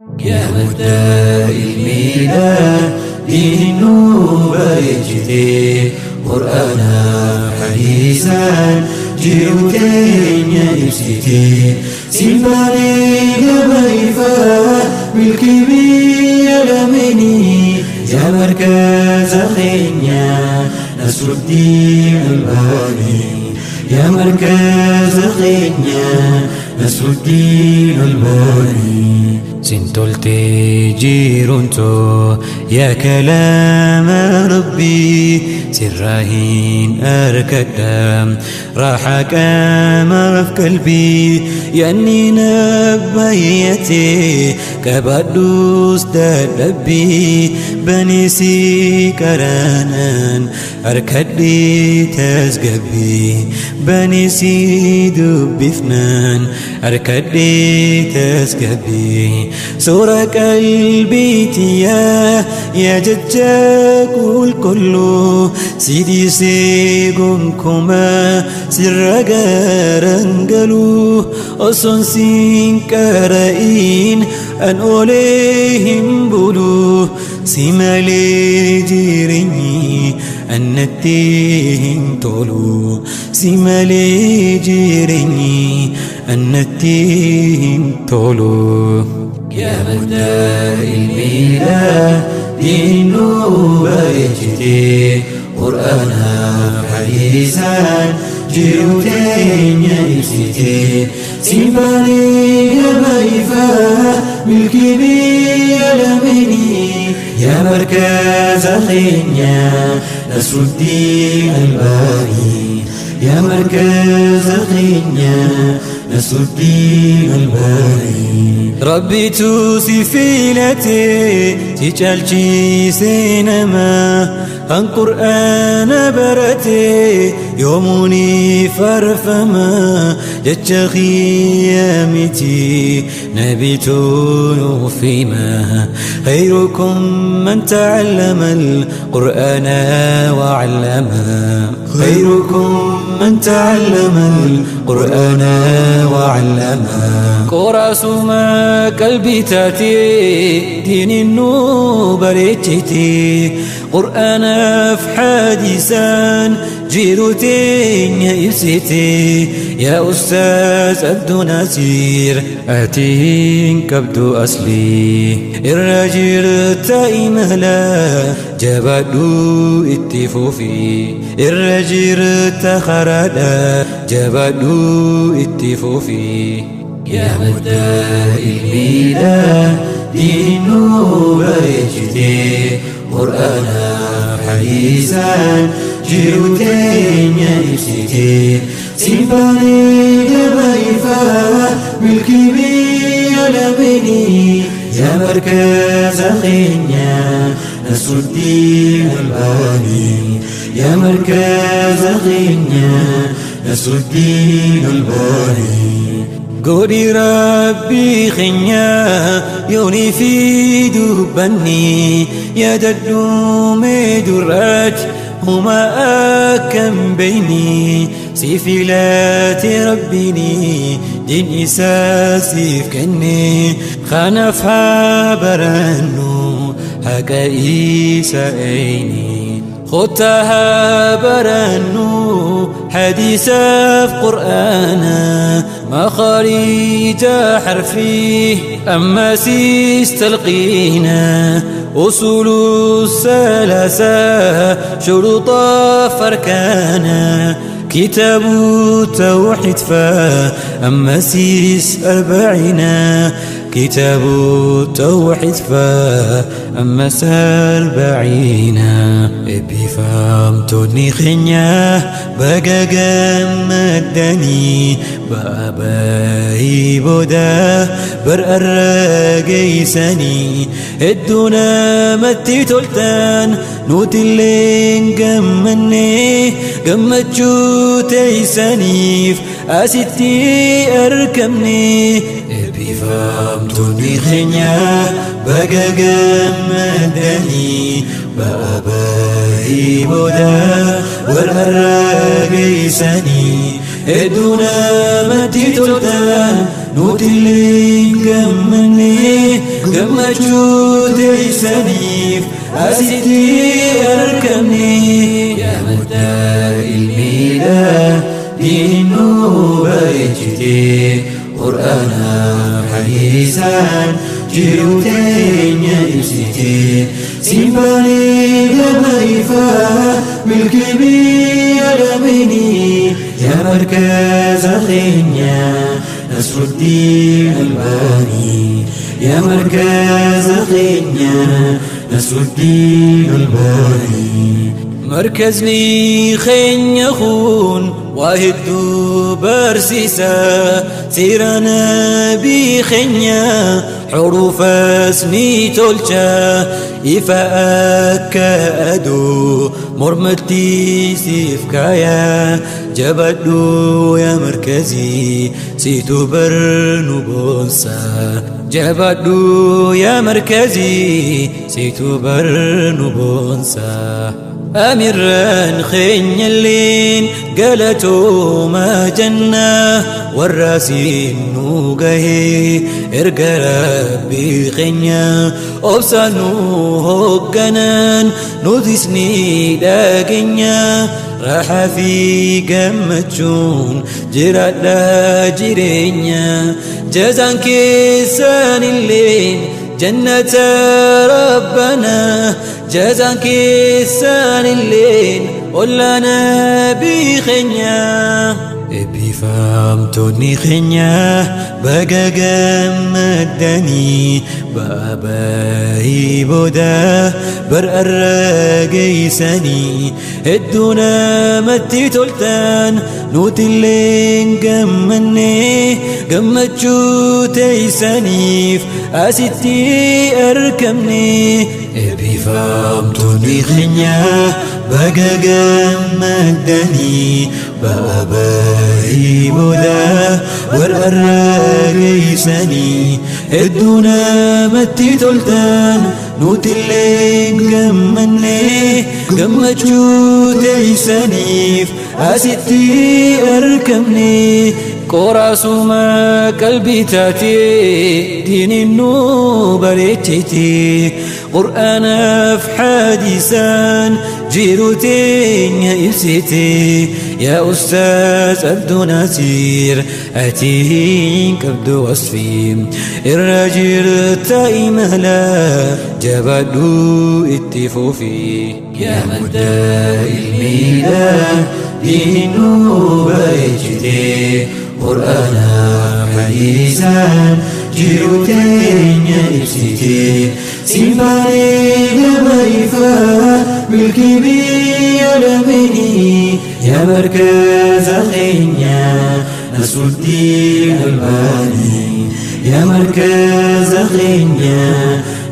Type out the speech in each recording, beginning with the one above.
Yaa madda ilmiidhaa diiniin nu bareechitee Qur'aanaaf hadiisaan jiruu teenya ibsitee Simbaalee gama ifaa milkii biyya lameenii yaa markaza keenya Nasruddiin Albaanii yaa markaza keenya Nasruddiin Albaanii. Sintoltee jiruuntoo yaa kalaama rabbii sirraa hin arkadha raaxaa qaamaaf qalbii yaanni nabbayyatee qabaadhus dadhabbii banisii qaraanaan arkadhee tasgabbii banisii dubbifnaan arkadhee tasgabbii suura qalbiitiyaa yaa jecha qulqulluu si dhiisee gonkumaa sirra garangaluu osoon siin qara'iin an oolee hin bulu si malee jireenyi annatti hin tolu si malee jireenyi annatti hin tolu. Yaa madda ilmiidhaa diiniin nu bareechitee Qur'aanaaf hadiisaan jiruu teenya ibsitee Simbaalee gama ifaa milkii biyya lameenii yaa markaza keenya Nasruddiin Albaanii yaa markaza keenya Nasruddiin Albaanii. Rabbitu si filatee si caalchisee nama kan qur'aana baratee yoomuu ni farfama jecha kiyya miti nabitu nuuf hima خيركم من تعلم القرآن وعلمه خيركم من تعلم القرآن وعلمه قراسما قلبي تاتي دين النوبريتي قرآن في حديثان جيروتين يا إبسيتي يا أستاذ عبد نصير أتين كبد أصلي الرجل تائملا جبدو اتفوفي الرجل تخردا جبدو اتفوفي يا مدى الميلا دين بريجتي قرآن حديثا جيروتين يا إبسيتي سيمفاني جبايفا ملكي بيا يا مركز خينيا نصر الدين الباني يا مركز خينيا نصر الدين الباني قولي ربي خنيا يوني في دبني يا ددوم درات هما أكم بيني سيفلات ربني دين إساسي كني خنف برنو هكا إيسا عيني خدتها برنو حديث في قرآن مخارج حرفي أما سيس تلقينا أصول الثلاثة شروط فركانا كتاب التوحيد فأما سيس أربعين كتاب التوحيد فأما أربعين إبي فهمتني خنيا بقى جمدني باباي بودا برقرقيسني الدنا متي تلتان نوت اللي جمني جمتشو تيسانيف أستي أركمني إبي فهمتني خنيا بقى جمدني باباي بودا برقرقيسني الدنا متي تلتان نوت اللي جمني Gammachuu teessaniif asitti argamne. Yaa madda ilmiidha diin nu bareechite, Qur'aanaaf hadiisaan jiruu teenya ibsite. Simbaalee gama ifaa milkii biyya lameenii, yaa markaza keenya Nasruddiin Albaanii, yaa markaza keenya Nasruddiin Albaanii. Markazni keenya kun waa hedduu barsiisa, seera nabii keenya xuruufas ni tolcha, ifa akka aduu mormatti siif kaaya. Jabadhu yaa markazii, siitu bar nu boonsa. Jabadhu yaa markazii, siitu bar nu boonsa. Amirran keenyalleen galatooma janna, warra siin nu gahee erga Rabbii keenya, obsa nu hoogganan nutis ni dhageenya. Rahaa fi gammachuun jiraadha jireenya, jazaan keessan illeen jannata rabbana, jazaan keessan illeen ollaa nabii keenya. Eebbifamtoonni keenya baga gammaddanii, baabahii booda bar'arra geeysanii. Hedduu namatti toltan, nutilleen gammanne, gammachuu teeysaniif asitti argamne. Eebbifamtoonni keenya baga gammaddanii, baabahii booda warra geeysanii. Hedduu namatti toltan, nutilleen gammanne, gammachuu teeysaniif asitti argamne. Qoraasuma qalbii taatee diiniin nu bareechite, Qur'aanaaf hadiisaan jiruu teenya ibsite. Yaa Ustaaz Abduu Nasiir, ati hin qabdu wasfii, irra jirta imala, jabaadhu itti fufi. Yaa madda ilmiidha diin nu bareechite, Qur'aanaaf hadiisaan jiruu teenya ibsite. Simbaalee gama ifaa milkii biyya lameenii, yaa markaza keenya Nasruddiin Albaanii, yaa markaza keenya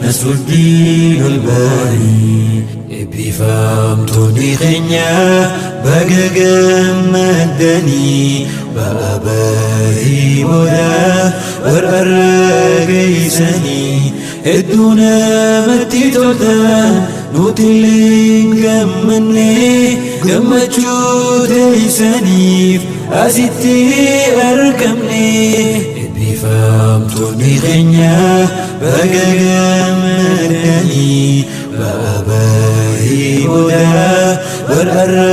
Nasruddiin Albaanii. Eebbifamtoonni keenya baga gammaddanii, baabahii booda warra geeysanii. Hedduu namatti toltan, nutilleen gammanne, gammachuu teeysaniif asitti argamne. Eebbifamtoonni keenya baga gammaddanii, baabahii booda warra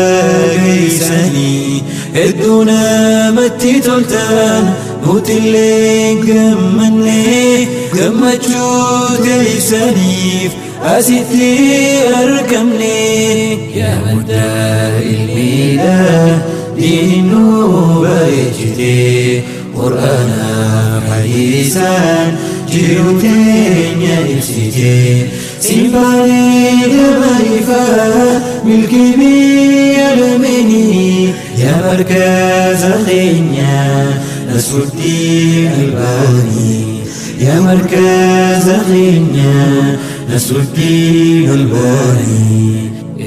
geeysanii. Hedduu namatti toltan, nutilleen gammanne, gammachuu teeysaniif asitti argamne. Yaa madda ilmiidha diin nu bareechite, Qur'aanaaf hadiisaan jiruu teenya ibsite. Simbaalee gama ifaa milkii biyya lameenii, yaa markaza keenya Nasruddiin Albaanii, yaa markaza keenya Nasruddiin Albaanii.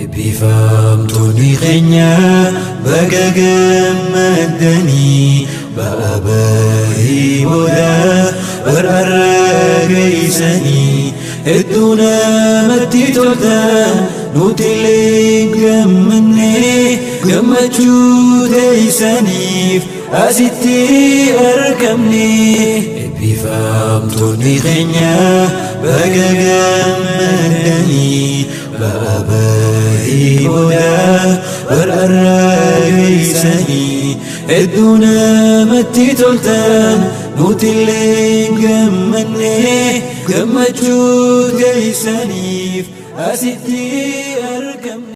Eebbifamtoonni keenya baga gammaddanii, baabahii booda warra geeysanii. Hedduu namatti toltan, nutilleen gammanne, gammachuu teeysaniif asitti argamne. Eebbifamtoonni keenya baga gammaddanii, ba'a bahii booda bar'arra geessanii. Hedduu namatti toltan, nutillee gammanne gammachuu geessaniif asitti argamne.